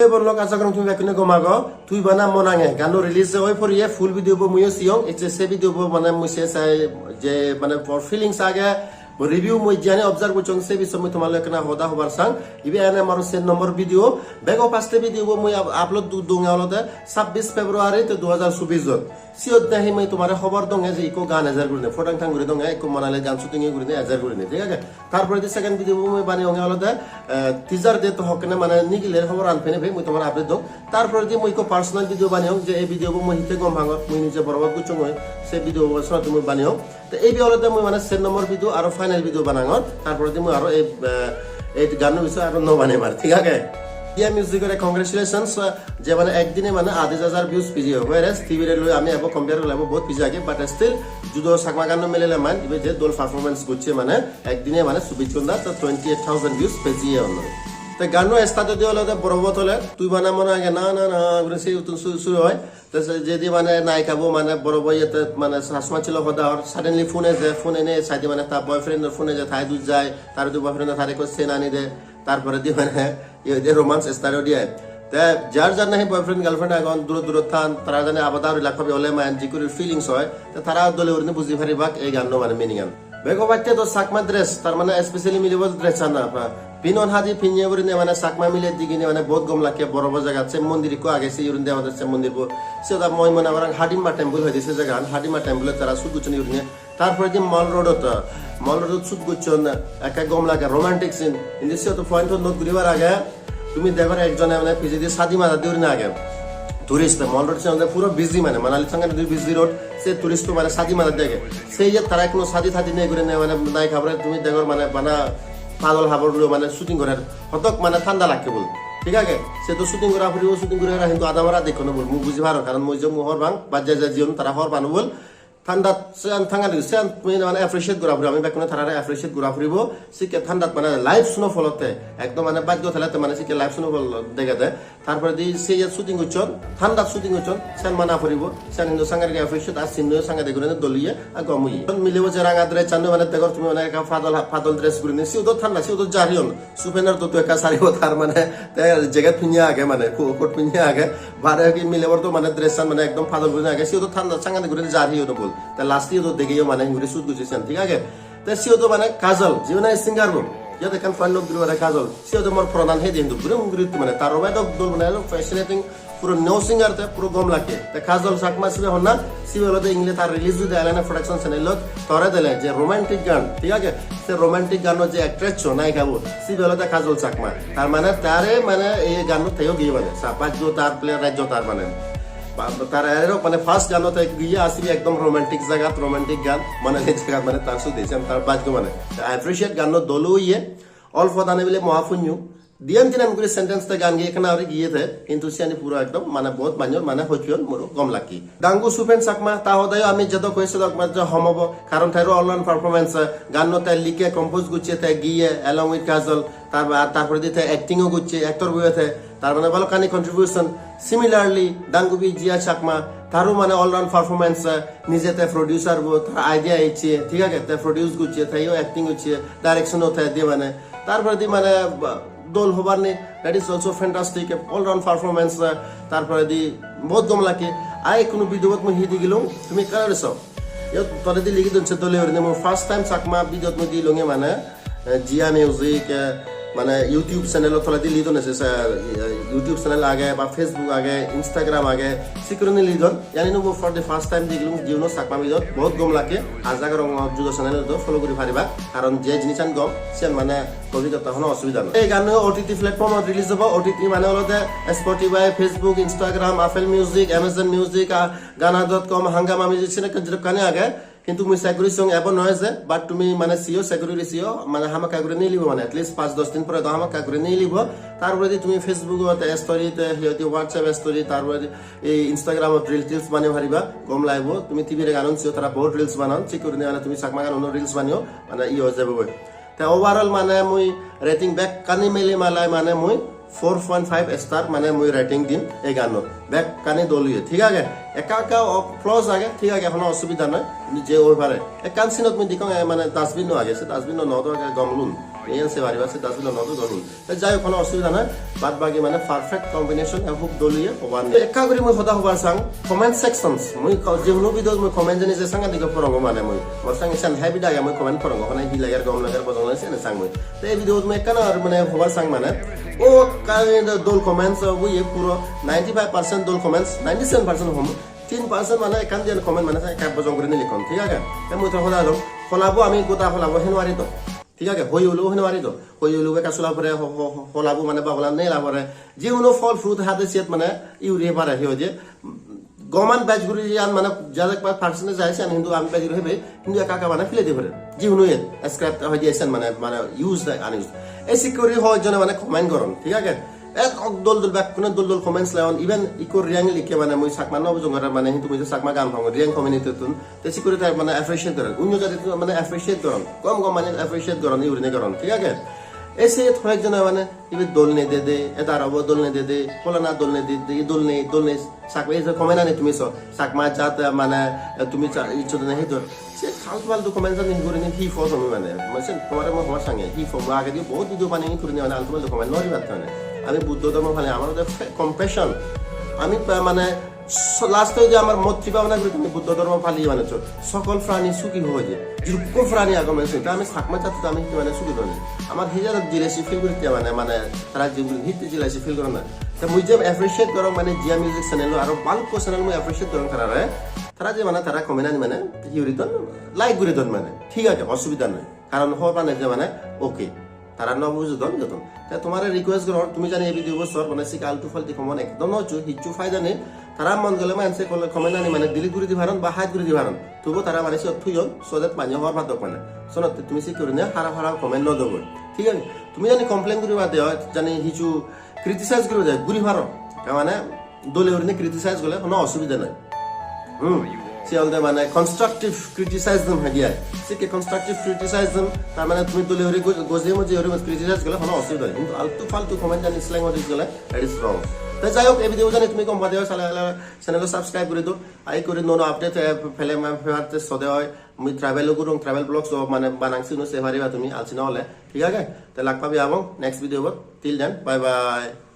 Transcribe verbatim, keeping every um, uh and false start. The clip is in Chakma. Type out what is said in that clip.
Bon lok, aja gorong tumi bekkune gom ago. Tui Bana Mon Ange ganno release oi poriye full video bo muiyo siyong. Ecche se video bo mane mui se sai je mane for feelings age, bo review mui jani observe gochchong se bisoy mui tomar loi ekkena hoda hobar sang. Ibe ene amar se number video. Bego first video bo mui up-, upload du-, dunge olode sabbish February to dui hajar chobbish ot. Siyot nahi mui tomare hobor donge je ikko gan ejer gurine, podang tang guri donge, ikko Manali gan shooting e gurine ejer gurine, thik age? Tar poredi second video bo mui baneyonge olode, eh, teaser day to hokkene mane nigiler hobor an pene pei mui tomare update dong. Tar poredi mui ikko personal video baneyong, je ei video bo mui hitte gom pangor, mui nije borobot guchchongoi, se video bo senotte mui baneyong. Te ibe olode mui mane ser nombor video aro final video banangor, tar poredi mui aro ei, eh, ei ganno bisoye aro no banebar, thik age? Jia Music ore congratulations, eh, je mane ekdine mane adhis hajar views peje, whereas T V re loi ami ebo compare gorle ebo bahut peje age, but still judo Chakma ganno milele mane ibe je dol performance gochche mane ekdine mane chobbish ghonta to twenty eight thousand views peje onno. Te ganno start odi olode borobot ole, "Tui Bana Mon Ange na na na" guri se uttun su-, suru oi. Te se jedi mane nayika bo mane borobo iyete mane chasma silo hoda hor, suddenly phone eje, phone ene saide mane ta boyfriend or phone eje, tai dui jai, tar dui boyfriend tare ekko sen ani de, tar poredi mane iye de romance start odi ai. Te jar jar nahi boyfriend girlfriend agon, duro duro than, tara jani abada uri lak pabe ole mane jikuri feelings oi, te tara dole urinei buji paribak ei ganno mane meaning an. Bego batte do Chakma dress, tar mane especially milebo dress an na, pinon haji pinye gurinei mane Chakma mile digine mane bahut gom lakke, borobo jagat se mondir ikko age, se urinei degode se mondir bo. Se da moi mone gorong Hadimba temple hoide se jagan, Hadimba temple tara shoot gochchon urinei. Tar poredi Mall Road ot, Mall Road ot shoot gochchon, ekka gom lage, romantic scene. Indi siyot point note guribar age, tumi degor ekjone mane pijedi sadi madadi gurinei age. Tourist, Mall Road se puro busy mane, Manali sange busy road, se tourist to mane sadi madadi age. Se iyot tara ekkuno sadi tadi nei gurinei mane nayika bore tumi degor mane bana padol habor loi mane shooting gorer. Hodok mane thanda lakke bol. Thik age? Se to shooting gora puribo, shooting gora hintu adamara dekko no bol. Mui buji parong, karon mui je mui hobor pang, ba je je jiyon tara hobor pano bol. Thandat siyan thangani, siyan mui mane appreciate gora puribo, ami bekkune tarare appreciate gora puribo. Sikke thandat mane live snowfall otte, ekdom mane bhaggo thelette mane sikke live snowfall degede. Tar poredi se iyot shooting gochchon, thandat shooting gochchon, siyan mana puribo, siyan hintu sangadik appreciate, ar scene-o sangadik gurinei dol oye, ar gom oye. Milebo je ranga dress-an mane degor tumi mane ekka padol, padol dress gurinei, siyodo thanda, siyodo jar oyon. Supenor dodo ekka saribo tar mane, te jacket pinne age mane, co-, coat pinne age, bare hi milebor do mane dress-an mane ekdom padol gurinei age, siyodo thanda sangadik gurinei jar oyon bol. Te last-e iyodo degeyo mane hinguri shoot gochche siyan, thik age? Te siyodo mane Kajol, jibe nahi singer bo, iyot ekkan fan lok duri pare Kajol, siyodo mor poranan hei de hintu, guri hinguri mane, tar obo edok dol mane, fascinating, puro new singer te puro gom lakke. Te Kajol Chakma sibe honna, sibe olode English tar release oide Alana Production channel-ot, tore dele je romantic gan, thik age? Se romantic ganot je actress-so nayika bo, sibe olode Kajol Chakma. Tar mane tare mane ei ganot teyo giye mane, sa bhaggo tar, play rajyo tar mane. Ba-, tar erok mane first ganot te giye asibe ekdom romantic jagat, romantic gan, mane ei jagat mane tar sude, siyan tar bhaggo mane. Te I appreciate ganno dol oye, olpo dane bile moha punyo. Diyan tinan guri sentence te gan giye ekkena guri giye te, hintu siyani puro ekdom mane bahut manjor mane hojpiyon moro gom lakke. Dangu Supen Chakma, ta hodayo ami jedok hoi sedok mane hom obo, karon taro all round performance, eh, ganno te like, compose gochche, te giye along with Kajol, tar, tar poredi te acting-o gochche, actor boye te, tar mane balokkani contribution. Similarly, Dangubi Jia Chakma, taro mane all round performance, eh, nije te producer bo, tar idea ecche, thik age, te produce gochche, teyo acting gochche, direction-o te diye mane. Tar poredi mane, ba, dol hobar nei, that is also fantastic, all round performance, eh, tar poredi bahut gom lakke. Ai hono video-t mui hi di gelung, tumi ekkena guri so. Iyot toledi ligi don se dole gurinei, mui first time Chakma video-t mui di gelunge mane, eh, Jia Music, eh, mane YouTube channel-o toledi ligi don se, eh, YouTube channel age ba Facebook age, Instagram age, sikkuri ligi don. Iyani no mui for the first time di gelung, jiuno Chakma video-t bahut gom lakke. Aja gorong judo channel-o do follow guri pariba, karon je jinisan gom, siyan mane hobi gotte hono osubida nei. Ei ganno O T T platform-ot release obo, O T T mane olode Spotify, Facebook, Instagram, Apple Music, Amazon Music, a, Gaana dot com, Hungama Music, senekke jedokkani age. Hintu mui check guri song ebo no eje, but tumi mane siyo, check guri siyo, mane hamakkai guri nilibo mane, at least pach dos din pore do hamakkai guri nilibo. Tar poredi tumi Facebook-ot, story-t, hi hoide WhatsApp story, tar poredi ei Instagram-ot reel teels banei pariba, gom lagibo. Tumi T V re ganun siyo, tara bahut reels banan, thik gurinei mane tumi Chakma ganunor reels baneyo, mane iye oi jebo goi. Te overall mane mui rating bekkani mili malai mane mui four point five star mane mui rating dim ei ganot. Bekkani dol oye, thik age? Ekka ekka o-, flaws age, thik age, hono osubida noi, hintu je oi pare. Ekkan scene-ot mui dekkong, eh, mane dustbin-o age, se dustbin-o no do age gom lun. Iyan se pariba, se dustbin-o no dudon hi. Te jai hok, hono osubida noi. Bad bagi mane perfect combination, e hub dol oye, hobar nei. Te ekka guri mui hoda hobar sang, comment sections. Mui ko-, je hono video mui comment jani je sangadik porongo mane mui. Mor sange san heavy dage mui comment porongo, hone hi lager, gom lager, bojong lager, sene sang mui. Te ei video mui ekkan ar mane hobar sang mane. O ekka dol comments o buye puro ninety-five percent dol comments, ninety-seven percent hom. Tin percent mane ekkan diyan comment mane ekka bojong guri nilikkon, thik age? Te mui to hoda dong, holabo ami goda holabo heno ari to. Thik age, hoi olo hoi no pari do. Hoi olo ekka sula pore, ho-, ho-, ho-, holabo mane bagolan nela pore. Je hono phol fruit hade siyot mane iuri pare, hi hoide. Goman bej guri iyan mane jadek pa percentage jai siyan hintu ami bej guri hebe, hintu ekka ekka mane fele di pare. Je hono iyan scrap hoide siyan mane, mane use da unused. E sikkuri hoi jone mane comment goron, thik age? Et ok dol dol bekkune dol dol comments leon, even ikko Riang likke mane mui Chakma no bujong gore mane hintu mui je Chakma gan hong Riang community tun. Te sikkuri tar mane appreciate goron. Onyo jati tun mane appreciate goron. Gom gom mane appreciate goron, iurinei goron, thik age? E se hoyek jone mane ibe dol nei dede, edar obo dol nei dede, holana dol nei dede, i dol nei, dol nei. Chakma ei je comment ani tumi so, Chakma jat mane tumi cha-, iccho dene hi dor. Se faltu faltu comment ani hi gurinei hi fo tumi mane. Mane se tomare mo hobor sange, hi fo mo agedi bahut video banei hi gurinei mane faltu faltu comment no dibatte mane. Ami Buddho dhormo pali, amar ode compassion. Ami pa-, mane So, last-e je amar moitri bhabona guri tumi Buddho dhormo pali mane chot. Sokol prani sukhi hoye. Jukko prani agon mane sukhi. Ami Chakma jatto ami hi mane sukhi noi. Amar hi jador jealousy feel guritte mane, mane tara jibun hitte jealousy feel goron na. Te mui je appreciate gorong mane Jia Music channel aro balukko channel mui appreciate gorong tarare. Tara je mane tara comment ani mane hi guri don, like guri don mane. Thik age, osubida noi. Karon hobor pane je mane okay. Tara no bujodon jodon. Te tomare request gorong, tumi jani ei video bo sor, mane sikke altu faltu comment ekdom no hoccho, hicchu faida nei. Tara mon gole mane se comment ani mane delete guri di paron ba hide guri di paron. Tobu tara mane siyot thuyon, so that mane hobor padok mane. Sonotte tumi sikke gurinei harap harap comment no dobo. Thik age? Tumi jani complain guriba de oi, jani hicchu criticize guriba de, guri paro. Te mane dole gurinei criticize gole hono osubida nei. Hmm. Se olode mane constructive criticism hoide ai. Sikke constructive criticism, tar mane tumi dole guri goj-, gojei mojei guri criticize gole hono osubida nei. Hintu altu faltu comment ani slang ode gole, that is wrong. Te jai hok, ei video jani tumi gom pade oi, sale, sale channel subscribe guri do. Ai guri nuo nuo update, eh, pele mane pebate sode oi. Mui travel o gurong, travel vlogs o mane banang sino se pariba tumi alsi no ole. Thik age? Te lak pabi abong next video bot. Till then, bye bye.